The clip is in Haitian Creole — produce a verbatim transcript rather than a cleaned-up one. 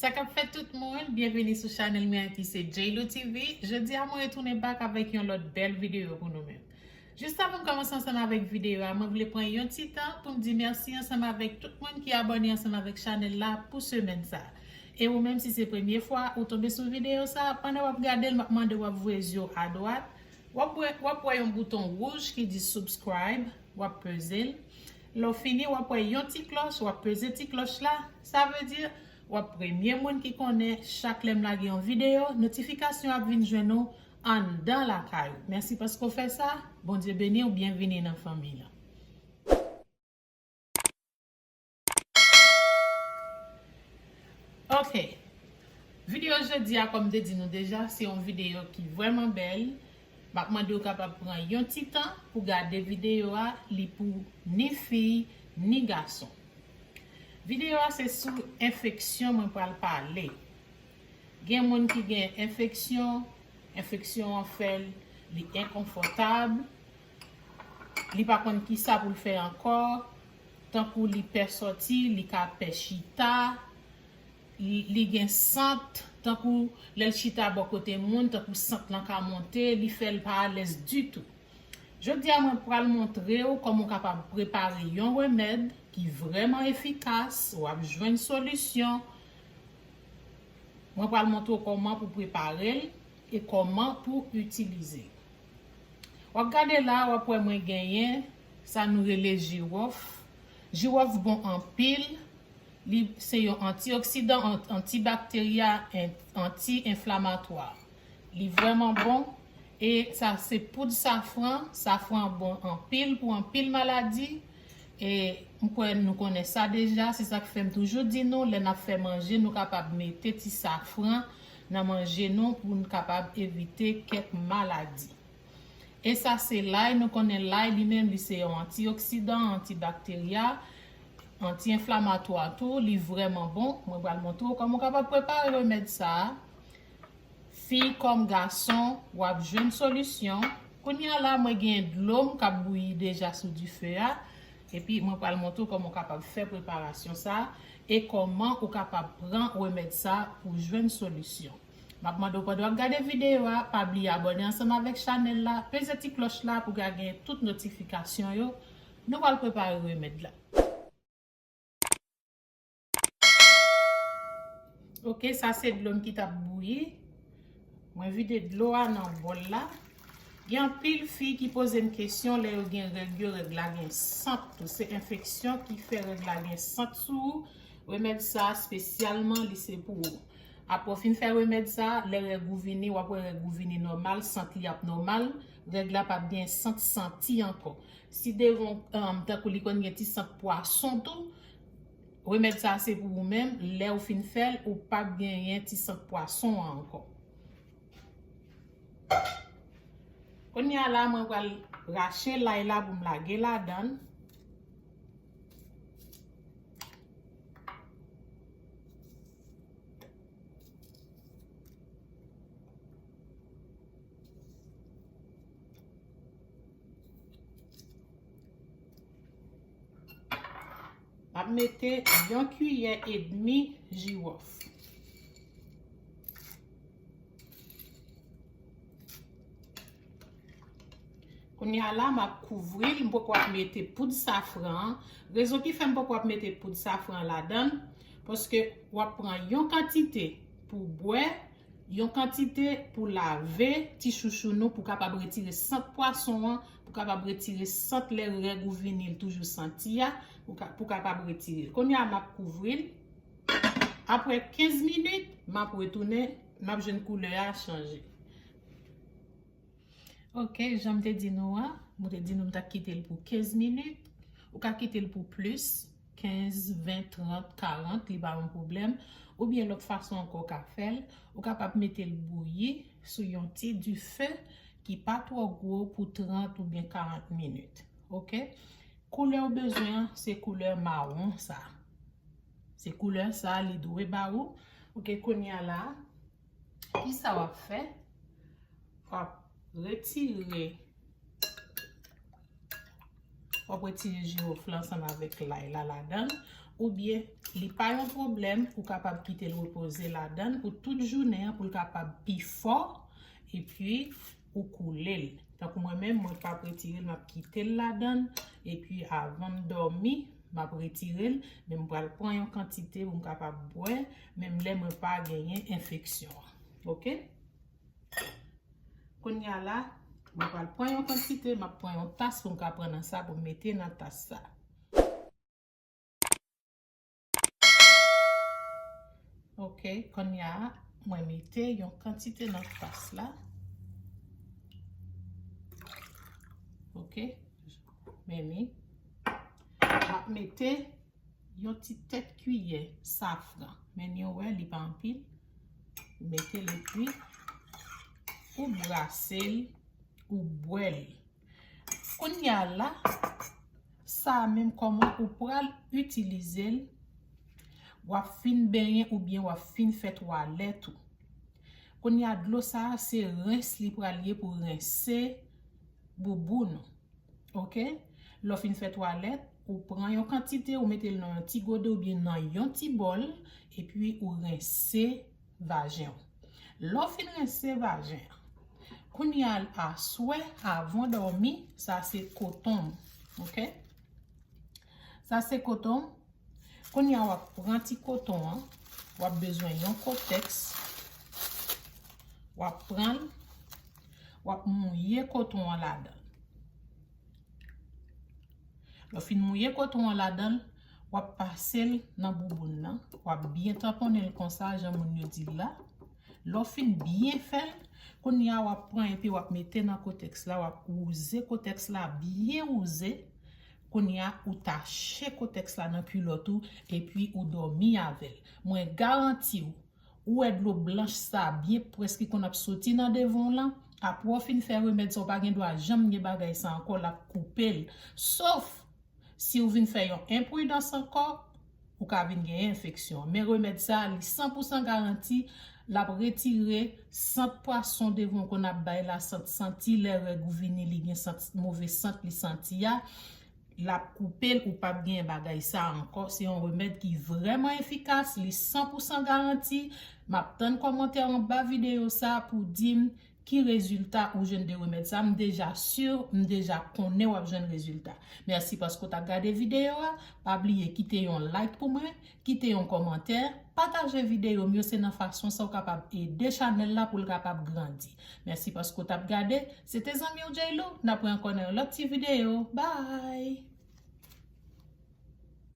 Sa k ap fèt tout moun, byenvini sou chanèl mwen ki se J-Lo T V. Jodi a mwen retounen back avèk yon lòt bèl videyo pou nou menm. Jis avan m kòmanse ansanm avèk videyo a, mwen vle pran yon ti tan pou m di mèsi ansanm avèk tout moun ki abòne ansanm avèk chanèl la pou semèn sa. E ou menm si se premye fwa ou tonbe sou videyo sa, pandan w ap gade l, m ap mande w ap voye zye w adwat, w ap wè, w ap wè yon bouton wouj ki di subscribe, w ap peze l. Lè w fini, w ap wè yon ti klòch, w ap peze ti klòch la. Sa vle di, w ap premye moun ki konnen chak lè m lage yon videyo, notifikasyon ap vin jwenn ou anndan lakay ou. Mèsi paske w fè sa. Bondye beni w, byenvini nan fanmi an. Ok. Videyo jodi a, kòm m te di nou deja, se yon videyo ki vrèman bèl. M ap mande w kapab pran yon ti tan pou gade videyo a, li pou ni fi, ni gason. Videyo a se sou enfeksyon mwen pral pale. Gen moun ki gen enfeksyon, enfeksyon an fè l, li enkonfòtab, li pa konn kisa pou l fè ankò, tankou li pè sòti, li ka pè chita, li, li gen sant, tankou lè l chita bò kote moun, tankou sant lan ka monte, li fè l pa alèz ditou. Jodi a, mwen pral montre w kòman w kapab prepare yon remèd ki vrèman efikas, w ap jwenn solisyon. Mwen pral montre w kòman pou prepare l e kòman pou itilize l. W ap gade la, w ap wè mwen genyen sa nou rele jiwòf. Jiwòf bon anpil. Li se yon antioksidan, an-, antibakterya, en-, anti-enflamatwa. Li vrèman bon. E sa se poud safran. Safran bon anpil pou anpil maladi. E m kwè nou konnen sa deja. Se sa k fè m toujou di nou, lè n ap fè manje, nou kapab mete ti safran nan manje nou pou n kapab evite kèk maladi. E sa se lay, nou konnen lay li menm li se yon antioksidan, antibakterya, anti-enflamatwa tou, li vrèman bon. Mwen pral montre w kòman w kapab prepare remèd sa a. Fi kòm gason, w ap jwenn solisyon. Kounye a la, mwen gen dlo m k ap bouyi deja sou dife a. Epi mwen pral montre w kòman w kapab fè preparasyon sa a e kòman ou kapab pran remèd sa a pou jwenn solisyon. M ap mande w pandan w ap gade videyo a, pa bliye abòne ansanm avèk chanèl la, peze ti klòch la pou w ka gen tout notifikasyon yo. Nou pral prepare remèd la. Ok, sa se dlo m ki t ap bouyi. Mwen vide dlo a nan bòl la. Gen anpil fi ki poze m kesyon lè yo gen règ yo, règ la gen sant tou. Se enfeksyon ki fè règ la gen sant sou ou. Remèd sa espesyalman li se pou ou. Apre w fin fè remèd sa, lè règ ou vini, w ap wè règ ou vini nòmal, sant li ap nòmal, règ la p ap gen sant santi ankò. Si devan, um, tankou li konn gen ti sant pwason tou, remèd sa se pou ou menm, lè ou fin fè l, ou p ap genyen ti sant pwason an ankò. Kounye a la, mwen pral rache lay la pou m lage ladan l. M ap mete yon kiyè edmi jiwòf. Kounye a la, m ap kouvri l, m poko ap mete poud safran an. Rezon ki fè m poko ap mete poud safran ladan l, paske w ap pran yon kantite pou bwè, yon kantite pou lave ti chouchou nou, pou kapab retire sant pwason an, pou kapab retire sant lè règ ou vini, l toujou santi a, pou ka, pou kapab retire l. Kounye a, m ap kouvri l. Apre kenz minit, m ap retounen, m ap jwenn koulè a chanje. Ok, jan m te di nou an, mwen te di nou m t ap kite l pou kenz minit. Ou ka kite l pou plis, kenz, ven, trant, karant, li pa yon pwoblèm. Oubyen lòt fason ankò w ka fè l, ou kapab mete l bouyi sou yon ti dife ki pa twò gwo pou trant oubyen karant minit. Ok? Koulè w bezwen an, se koulè mawon sa. Se koulè sa li dwe ba ou. Ok, kounye a la, kisa w ap fè? W ap retire, W ap retire jiwof la ansanm avèk lay la ladan l, oubyen li pa yon pwoblèm, ou kapab kite l repoze ladan l pou tout jounen an pou l kapab pi fò, epi ou koule l. Tankou mwen menm, mwen p ap retire l, m ap kite l ladan l, epi avan m dòmi, m ap retire l, men m pral pran yon kantite pou m kapab bwè, menm lè mwen pa genyen enfeksyon an. Oke? Kounye a la, mwen pral pran yon kantite, m ap pran yon tas pou m ka pran nan sa, pou m mete nan tas sa. Oke, kounye a, mwen mete yon kantite nan tas la. Oke, men ni. M ap mete yon ti tèt kiyè safran. Men ni, ou wè, li pa anpil. Mete l epi ou brase l, ou bwè l. Kounye a la, sa a menm kòman ou pral itilize l, w ap fin benyen oubyen w ap fin fè twalèt ou. Kounye a, dlo sa a, se rens li pral ye pou rense bouboun ou. Oke? Lè w fin fè twalèt, ou pran yon kantite, ou mete l nan yon ti gode oubyen nan yon ti bòl, epi ou rense vajen w. Lè w fin rense vajen an, kounye a, aswè, avan w dòmi, sa se koton m. Oke? Sa se koton m. Kounye a, w ap pran ti koton an, w ap bezwen yon kotèks, w ap pran l, w ap mouye koton an ladan l. Lè w fin mouye koton an ladan l, w ap pase l nan bouboun nan, w ap byen tanponnen l konsa, jan moun yo di l la. Lè w fin byen fè l, kounye a w ap pran epi w ap mete nan kotèks la, w ap wouze kotèks la byen wouze. Kounye a, ou tache kotèks la nan kilòt ou, epi ou dòmi avè l. Mwen garanti w, ou wè dlo blanch sa byen prèske konn ap soti nan devan w lan, apre w fin fè remèd sa, w pa gen dwa janm gen bagay sa ankò, l ap koupe l. Sof si w vin fè yon enpridans ankò, ou ka vin gen enfeksyon. Men remèd sa, li san pou san garanti, l ap retire sant pwason devan w konn ap bay la, sant santi, lè règ ou vini, li gen sant, move sant li santi a. L ap koupe l, ou p ap gen bagay sa ankò. Se yon remèd ki vrèman efikas, li san pou san garanti. M ap tann kòmantè anba videyo sa pou di m ki rezilta ou jwenn de remèd sa. M deja si, m deja konnen w ap jwenn rezilta. Mèsi paske w t ap gade videyo a. Pa bliye kite yon like pou mwen, kite yon kòmantè, pataje videyo m yo, se nan fason sa w kapab ede chanèl la pou l kapab grandi. Mèsi paske w t ap gade. Se te zanmi w J-Lou. N ap wè ankò nan yon lòt ti videyo. Bye!